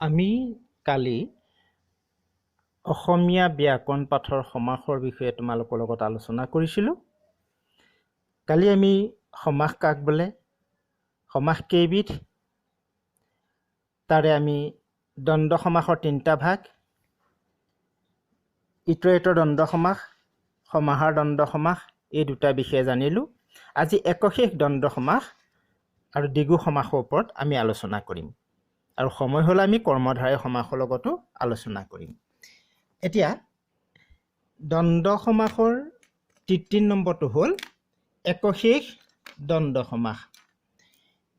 আমি কালি অসমীয়া ব্যাকৰণ পাঠৰ সমাসৰ বিষয়ে তোমালোকৰ লগত আলোচনা কৰিছিলোঁ। কালি আমি সমাস কাক বোলে, সমাস কেইবিধ, তাৰে আমি দ্বন্দ্ব সমাসৰ তিনিটা ভাগ, ইতৰ দ্বন্দ্ব সমাস, সমাহাৰ দ্বন্দ্ব সমাস, এই দুটা বিষয়ে জানিলোঁ। আজি একশেষ দ্বন্দ্ব সমাস আৰু দ্বিগু সমাসৰ ওপৰত আমি আলোচনা কৰিম, আৰু সময় হ'লে আমি কৰ্মধাৰয় সমাসৰ লগতো আলোচনা কৰিম। এতিয়া দ্বন্দ্ব সমাসৰ 3 নম্বৰটো হ'ল একশেষ দ্বন্দ্ব সমাস।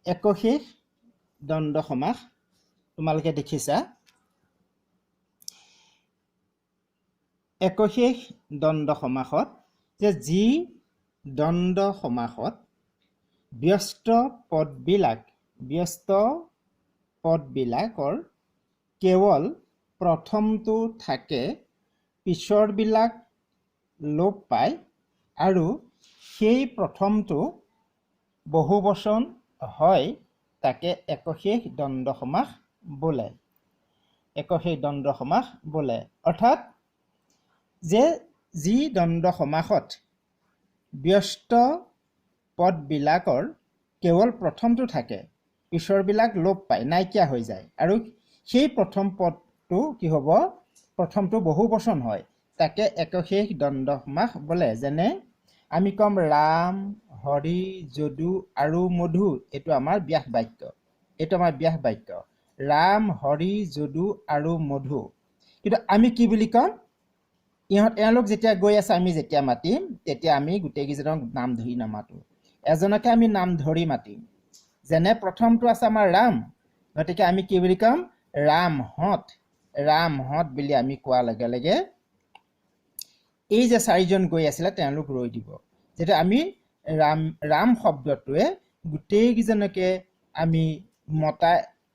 একশেষ দ্বন্দ্ব সমাস তোমালোকে দেখিছা, একশেষ দ্বন্দ্ব সমাসত যে যি দ্বন্দ্ব সমাসত ব্যস্ত পদবিলাকৰ কেৱল প্ৰথমটো থাকে, পিছৰবিলাক লোপ পায় আৰু সেই প্ৰথমটো বহুবচন হয়, তাকে একশেষ দ্বন্দ্ব সমাস বোলে। একশেষ দ্বন্দ্ব সমাস বোলে। অৰ্থাৎ যে যি দ্বন্দ্ব সমাসত ব্যস্ত পদবিলাকৰ কেৱল প্ৰথমটো থাকে, পিছৰবিলাক লোপ পায়, নাইকিয়া হৈ যায়, আৰু সেই প্ৰথম পদটো কি হ'ব, প্ৰথমটো বহুবচন হয়, তাকে একশেষ দ্বন্দ্ব সমাস বোলে। যেনে আমি ক'ম ৰাম, হৰি, যদু আৰু মধু, এইটো আমাৰ ব্যাস বাক্য, এইটো আমাৰ ব্যাস বাক্য, ৰাম, হৰি, যদু আৰু মধু। কিন্তু আমি কি বুলি ক'ম, এওঁলোক যেতিয়া গৈ আছে, আমি যেতিয়া মাতিম, তেতিয়া আমি গোটেইকেইজনক নাম ধৰি নামাতো, এজনকে আমি নাম ধৰি মাতিম। যেনে প্ৰথমটো আছে আমাৰ ৰাম, গতিকে আমি কি বুলি ক'ম, ৰামহঁত। ৰামহঁত বুলি আমি কোৱাৰ লগে লগে এই যে চাৰিজন গৈ আছিলে তেওঁলোক ৰৈ দিব। যেতিয়া আমি ৰাম ৰাম শব্দটোৱে গোটেইকেইজনকে আমি মতা,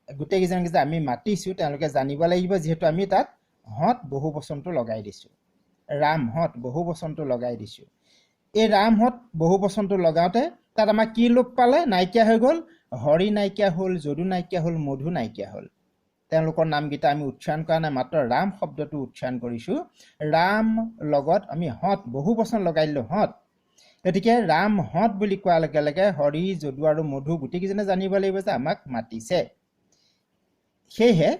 গোটেইকেইজনকে যে আমি মাতিছোঁ, তেওঁলোকে জানিব লাগিব, যিহেতু আমি তাত হঁত বহু বচনটো লগাই দিছোঁ, ৰামহঁত বহু বচনটো লগাই দিছোঁ। এই ৰামহঁত বহু বচনটো লগাওঁতে তাত আমাক কি লোপ পালে, নাইকিয়া হৈ গ'ল, হৰি নাইকিয়া হ'ল, যদু নাইকিয়া হ'ল, মধু নাইকিয়া হ'ল। তেওঁলোকৰ নামকেইটা আমি উচ্চাৰণ কৰা নাই, মাত্ৰ ৰাম শব্দটো উচ্চাৰণ কৰিছোঁ। ৰাম লগত আমি হঁত বহু বচন লগাই দিলোঁ, হঁত। গতিকে ৰামহঁত বুলি কোৱাৰ লগে লগে হৰি, যদু আৰু মধু গোটেইকেইজনে জানিব লাগিব যে আমাক মাতিছে। সেয়েহে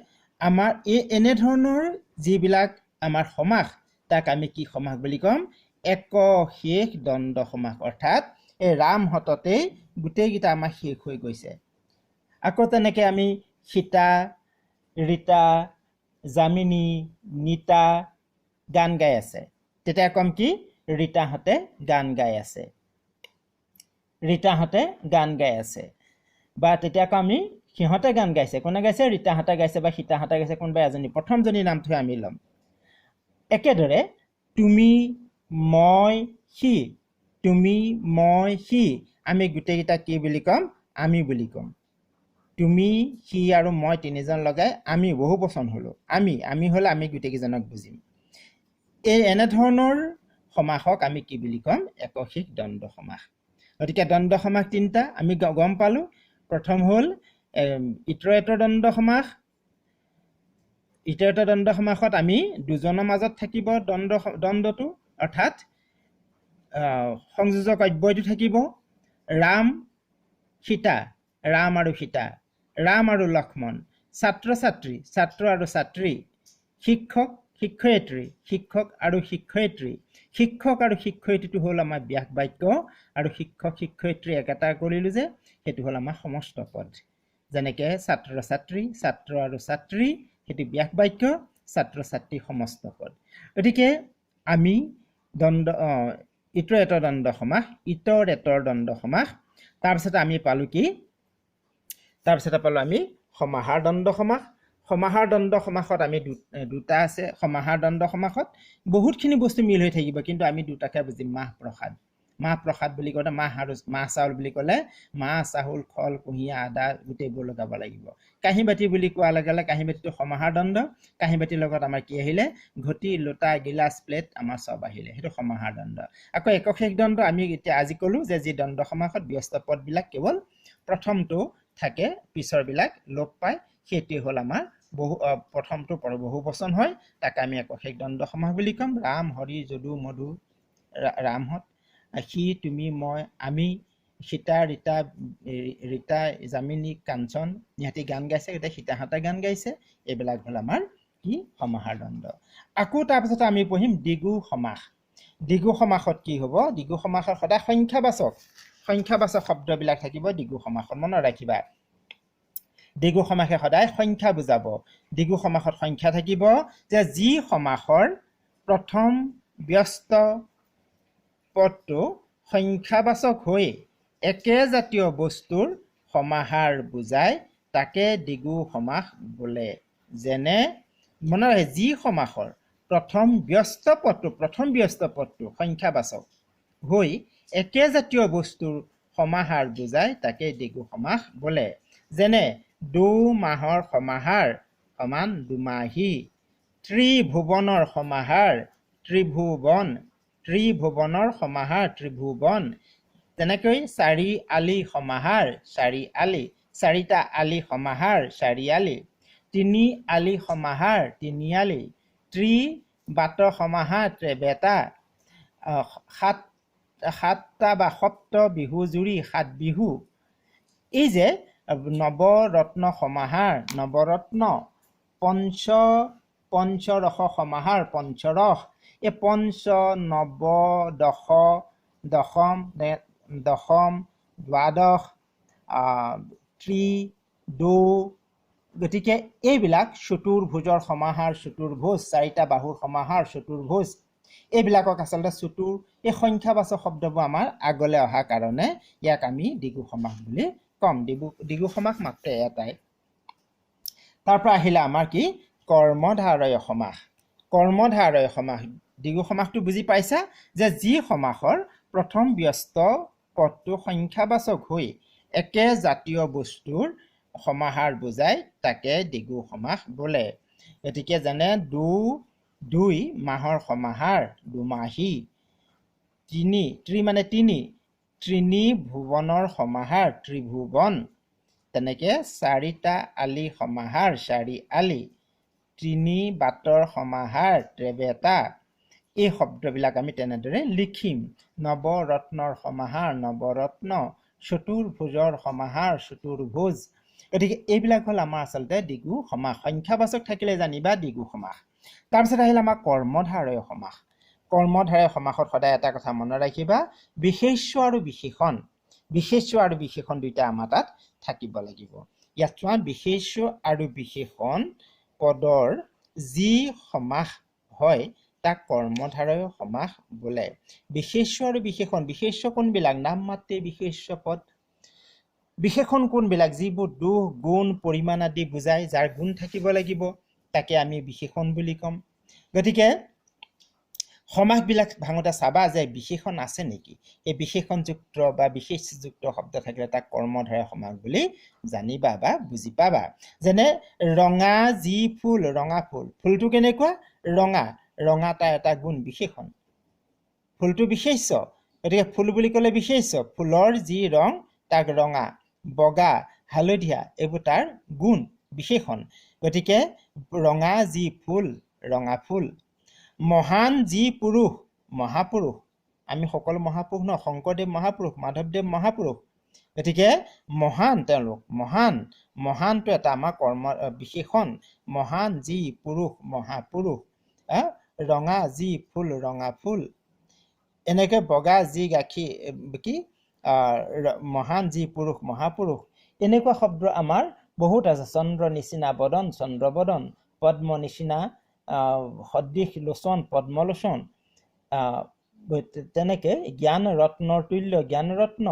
আমাৰ এই এনেধৰণৰ যিবিলাক আমাৰ সমাস, তাক আমি কি সমাস বুলি ক'ম, একশেষ দ্বন্দ্ব সমাস। অৰ্থাৎ এই ৰামহঁততেই গোটেইকেইটা আমাৰ শেষ হৈ গৈছে। আকৌ তেনেকৈ আমি সীতা, ৰীতা, যামিনী, নীতা গান গাই আছে, তেতিয়া ক'ম কি, ৰীতাহঁতে গান গাই আছে, ৰীতাহঁতে গান গাই আছে। বা তেতিয়া আকৌ আমি সিহঁতে গান গাইছে, কোনে গাইছে, ৰীতাহঁতে গাইছে বা সীতাহঁতে গাইছে, কোনোবা এজনী প্ৰথমজনীৰ নামটোহে আমি ল'ম। একেদৰে তুমি, মই, সি, তুমি, মই, সি, আমি গোটেইকেইটা কি বুলি ক'ম, আমি বুলি ক'ম। তুমি, সি আৰু মই তিনিজন লগাই আমি বহু বচন হ'লোঁ, আমি, আমি হ'লে আমি গোটেইকেইজনক বুজিম। এই এনেধৰণৰ সমাসক আমি কি বুলি ক'ম, একশেষ দ্বন্দ্ব সমাস। গতিকে দ্বন্দ্ব সমাস তিনিটা আমি গম পালোঁ। প্ৰথম হ'ল ইতৰ এতৰ দ্বন্দ্ব সমাস। ইতৰ এতৰ দ্বন্দ্ব সমাসত আমি দুজনৰ মাজত থাকিব দ্বন্দ্বটো, অৰ্থাৎ সংযোজক অব্যয়টো থাকিব। ৰাম, সীতা, ৰাম আৰু সীতা, ৰাম আৰু লক্ষ্মণ, ছাত্ৰ ছাত্ৰী, ছাত্ৰ আৰু ছাত্ৰী, শিক্ষক শিক্ষয়িত্ৰী, শিক্ষক আৰু শিক্ষয়িত্ৰী। শিক্ষক আৰু শিক্ষয়িত্ৰীটো হ'ল আমাৰ ব্যাস বাক্য, আৰু শিক্ষক শিক্ষয়িত্ৰী একেটা কৰিলোঁ যে সেইটো হ'ল আমাৰ সমস্ত পদ। যেনেকৈ ছাত্ৰ ছাত্ৰী, ছাত্ৰ আৰু ছাত্ৰী, সেইটো ব্যাস বাক্য, ছাত্ৰ ছাত্ৰী সমস্ত পদ। গতিকে আমি দ্বন্দ্ব ইতৰ এতৰ দ্বন্দ্ব সমাস, ইতৰ এতৰ দ্বন্দ্ব সমাস। তাৰপিছতে আমি পালোঁ কি, তাৰপিছতে পালোঁ আমি সমাহাৰ দ্বন্দ্ব সমাস। সমাহাৰ দ্বন্দ্ব সমাসত আমি দুটা আছে। সমাহাৰ দ্বন্দ্ব সমাসত বহুতখিনি বস্তু মিল হৈ থাকিব, কিন্তু আমি দুটাকে বুজিম। মাহ প্ৰসাদ, মাহ প্ৰসাদ বুলি কওঁতে মাহ আৰু মাহ চাউল বুলি ক'লে মাহ, চাউল, খল, কুঁহিয়া, আদা গোটেইবোৰ লগাব লাগিব। কাঁহী বাতি বুলি কোৱাৰ লগে লগে কাঁহী বাতিটো সমাহাৰ দ্বন্দ্ব। কাঁহী বাতিৰ লগত আমাৰ কি আহিলে, ঘটি, লোটা, গিলাচ, প্লেট আমাৰ চব আহিলে, সেইটো সমাহাৰ দ্বন্দ্ব। আকৌ একশেষ দ্বন্দ্ব আমি এতিয়া আজি ক'লোঁ যে যি দ্বন্দ্ব সমাসত ব্যস্ত পদবিলাক কেৱল প্ৰথমটো থাকে, পিছৰবিলাক লোপ পায়, সেইটোৱে হ'ল আমাৰ বহু প্ৰথমটো বহু বচন হয়, তাক আমি একশেষ দ্বন্দ্ব সমাস বুলি ক'ম। ৰাম, হৰি, যদু, মধু, ৰামহঁত, সি, তুমি, মই, আমি, সীতা, ৰীতা, ৰীতা, যামিনী, কাঞ্চন, ইহঁতি গান গাইছে, গতিকে সীতাহঁতে গান গাইছে। এইবিলাক হ'ল আমাৰ কি সমাহাৰ দ্বন্দ্ব। আকৌ তাৰপিছতে আমি পঢ়িম দ্বিগু সমাস। দ্বিগু সমাসত কি হ'ব? দ্বিগু সমাসত সদায় সংখ্যাবাচক শব্দবিলাক থাকিব দ্বিগু সমাসত, মনত ৰাখিবা। দ্বিগু সমাসে সদায় সংখ্যা বুজাব। দ্বিগু সমাসত সংখ্যা থাকিব যে যি সমাসৰ প্ৰথম ব্যস্ত পদটো সংখ্যাবাচক হৈ একেজাতীয় বস্তুৰ সমাহাৰ বুজায় তাকে দ্বিগু সমাস বোলে। যেনে মনত ৰাখে, যি সমাসৰ প্ৰথম ব্যস্ত পদটো সংখ্যাবাচক হৈ একেজাতীয় বস্তুৰ সমাহাৰ বুজায় তাকে দ্বিগু সমাস বোলে। যেনে দুমাহৰ সমাহাৰ সমান দুমাহী, ত্ৰিভুৱনৰ সমাহাৰ ত্ৰিভুৱন, ত্ৰিভুৱনৰ সমাহাৰ ত্ৰিভুৱন। তেনেকৈ চাৰি আলি সমাহাৰ চাৰি আলি, চাৰিটা আলি সমাহাৰ চাৰিআলি, তিনি আলি সমাহাৰ তিনিআলি, ত্ৰি বাট সমাহাৰ ত্ৰেবেটা, সাতটা বা সপ্ত বিহু জুৰি সাত বিহু। এই যে নৱৰত্ন সমাহাৰ নৱৰত্ন, পঞ্চৰস সমাহাৰ পঞ্চৰস। এই পঞ্চ, নৱ, দশ, দশম, দশম, দ্বাদশ, ত্ৰি, দৌ, গতিকে এইবিলাক চতুৰ্ভুজৰ সমাহাৰ চতুৰ্ভুজ, চাৰিটা বাহুৰ সমাহাৰ চতুৰ্ভুজ। এইবিলাকক আচলতে চতুৰ, এই সংখ্যাবাচক শব্দবোৰ আমাৰ আগলৈ অহা কাৰণে ইয়াক আমি দ্বিগু সমাস বুলি ক'ম। দ্বিগু সমাস মাত্ৰ এটাই। তাৰ পৰা আহিলে আমাৰ কি কৰ্মধাৰয় সমাস। কৰ্মধাৰয় সমাস, দ্বিগু সমাসটো বুজি পাইছা যে যি সমাসৰ প্ৰথম ব্যস্ত পদটো সংখ্যাবাচক হৈ একে জাতীয় বস্তুৰ সমাহাৰ বুজায় তাকে দ্বিগু সমাস বোলে। গতিকে যেনে দুই মাহৰ সমাহাৰ দুমাহী, তিনি, ত্ৰি মানে তিনি, ত্ৰিনি ভুৱনৰ সমাহাৰ ত্ৰিভুৱন, তেনেকে চাৰিটা আলি সমাহাৰ চাৰি আলি, তিনি বাটৰ সমাহাৰ ত্ৰেবেটা। এই শব্দবিলাক আমি তেনেদৰে লিখিম। নৱৰত্নৰ সমাহাৰ নৱৰত্ন, চতুৰ্ভুজৰ সমাহাৰ চতুৰ্ভুজ। গতিকে এইবিলাক হ'ল আমাৰ আচলতে দ্বিগু সমাস। সংখ্যাবাচক থাকিলে জানিবা দ্বিগু সমাস। তাৰপিছত আহিল আমাৰ কৰ্মধাৰয় সমাস। কৰ্মধাৰয় সমাসত সদায় এটা কথা মনত ৰাখিবা, বিশেষ্য আৰু বিশেষণ, বিশেষ্য আৰু বিশেষণ দুইটা আমাৰ তাত থাকিব লাগিব। ইয়াত চোৱা, বিশেষ্য আৰু বিশেষণ পদৰ যি সমাস হয় তাক কৰ্মধাৰয় সমাস বোলে। বিশেষ্য আৰু বিশেষণ, বিশেষ্য কোনবিলাক? নাম মাত্ৰে বিশেষ্য পদ। বিশেষণ কোনবিলাক? যিবোৰ দোষ, গুণ, পৰিমাণ আদি বুজায়, যাৰ গুণ থাকিব লাগিব তাকে আমি বিশেষণ বুলি ক'ম। গতিকে সমাসবিলাক ভাঙোতে চাবা যে বিশেষণ আছে নেকি। এই বিশেষণযুক্ত বা বিশেষযুক্ত শব্দ থাকিলে তাক কৰ্মধাৰয় সমাস বুলি জানিবা বা বুজি পাবা। যেনে ৰঙা যি ফুল, ৰঙা ফুল, ফুলটো কেনেকুৱা? ৰঙা, ৰঙা তাৰ এটা গুণ বিশেষণ, ফুলটো বিশেষ্য, গতিকে ফুল বুলি ক'লে বিশেষ্য, ফুলৰ যি ৰং তাক ৰঙা, বগা, হালধীয়া এইবোৰ তাৰ গুণ বিশেষণ। গতিকে ৰঙা যি ফুল, ৰঙা ফুল। মহান যি পুৰুষ, মহাপুৰুষ, আমি সকলো মহাপুৰুষ ন, শংকৰদেৱ মহাপুৰুষ, মাধৱদেৱ মহাপুৰুষ, গতিকে মহান তেওঁলোক, মহান, মহানটো এটা আমাৰ কৰ্ম বিশেষণ, মহান যি পুৰুষ মহাপুৰুষ। ৰঙা যি ফুল, ৰঙা ফুল। এনেকৈ বগা যি গাখীৰ, কি মহান যি পুৰুষ মহাপুৰুষ। এনেকুৱা শব্দ আমাৰ বহুত আছে। চন্দ্ৰ নিচিনা বদন, চন্দ্ৰবদন, পদ্ম নিচিনা সদৃশ লোচন, পদ্মলোচন, তেনেকে জ্ঞান ৰত্নৰ তুল্য জ্ঞানৰত্ন,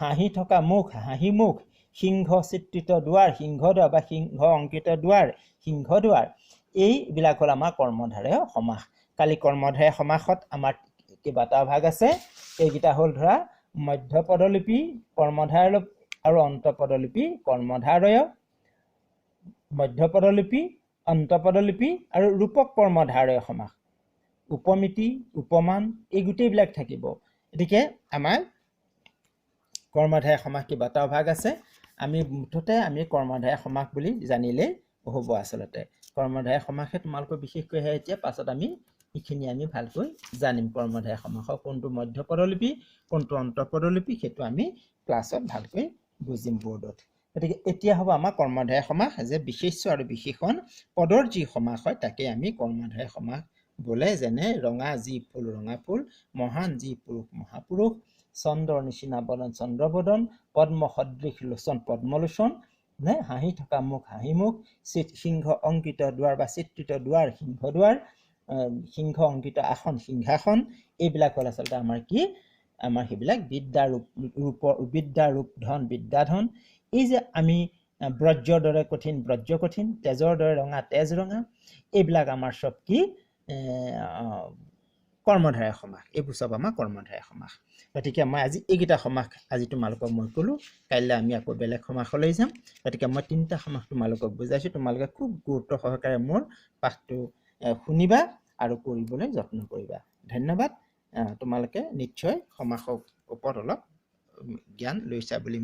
হাঁহি থকা মুখ হাঁহি মুখ, সিংহ চিত্ৰিত দুৱাৰ সিংহদ্বাৰ বা সিংহ অংকিত দুৱাৰ সিংহদ্বাৰ। এইবিলাক হ'ল আমাৰ কৰ্মধাৰয় সমাস। কালি কৰ্মধাৰয় সমাসত আমাৰ কেইবাটাও ভাগ আছে। এইকেইটা হ'ল ধৰা মধ্যপদলিপি কৰ্মধাৰয় আৰু অন্তপদলিপি কৰ্মধাৰয়, মধ্যপদলিপি, অন্তপদলিপি আৰু ৰূপক কৰ্মধাৰয় সমাস, উপমিতি, উপমান, এই গোটেইবিলাক থাকিব। গতিকে আমাৰ কৰ্মধাৰয় সমাস কেইবাটাও ভাগ আছে। আমি মুঠতে আমি কৰ্মধাৰয় সমাস বুলি জানিলেই হ'ব। আচলতে কৰ্মধাৰয় সমাসে তোমালোকৰ বিশেষকৈ আহে। এতিয়া পাছত আমি এইখিনি আমি ভালকৈ জানিম, কৰ্মধাৰয় সমাসৰ কোনটো মধ্যপদলিপি, কোনটো অন্তঃপদলিপি, সেইটো আমি ক্লাছত ভালকৈ বুজিম বৰ্ডত। গতিকে এতিয়া হ'ব আমাৰ কৰ্মধাৰয় সমাস, যে বিশেষ্য আৰু বিশেষণ পদৰ যি সমাস হয় তাকে আমি কৰ্মধাৰয় সমাস বোলে। যেনে ৰঙা যি ফুল ৰঙা ফুল, মহান যি পুৰুষ মহাপুৰুষ, চন্দ্ৰৰ নিচিনা বদন চন্দ্ৰবদন, পদ্ম সদৃশ লোচন পদ্মলোচন, নে হাঁহি থকা মুখ হাঁহিমুখ, সিংহ অংকিত দুৱাৰ বা চিত্ৰিত দুৱাৰ সিংহদুৱাৰ, সিংহ অংকিত আসন সিংহাসন। এইবিলাক হ'ল আচলতে আমাৰ কি, আমাৰ সেইবিলাক বিদ্যাৰূপ ৰূপ, বিদ্যাৰূপ ধন বিদ্যাধন। এই যে আমি ব্ৰজ্ৰৰ দৰে কঠিন ব্ৰজ্ৰ কঠিন, তেজৰ দৰে ৰঙা তেজ ৰঙা, এইবিলাক আমাৰ চব কি কৰ্মধাৰয় সমাস। এইবোৰ চব আমাৰ কৰ্মধাৰয় সমাস। গতিকে মই আজি এইকেইটা সমাস আজি তোমালোকক মই ক'লোঁ, কাইলৈ আমি আকৌ বেলেগ সমাসলৈ যাম। গতিকে মই তিনিটা সমাস তোমালোকক বুজাইছোঁ, তোমালোকে খুব গুৰুত্ব সহকাৰে মোৰ পাঠটো শুনিবা আৰু কৰিবলৈ যত্ন কৰিবা। ধন্যবাদ। তোমালোকে নিশ্চয় সমাসৰ ওপৰত অলপ জ্ঞান লৈছা বুলি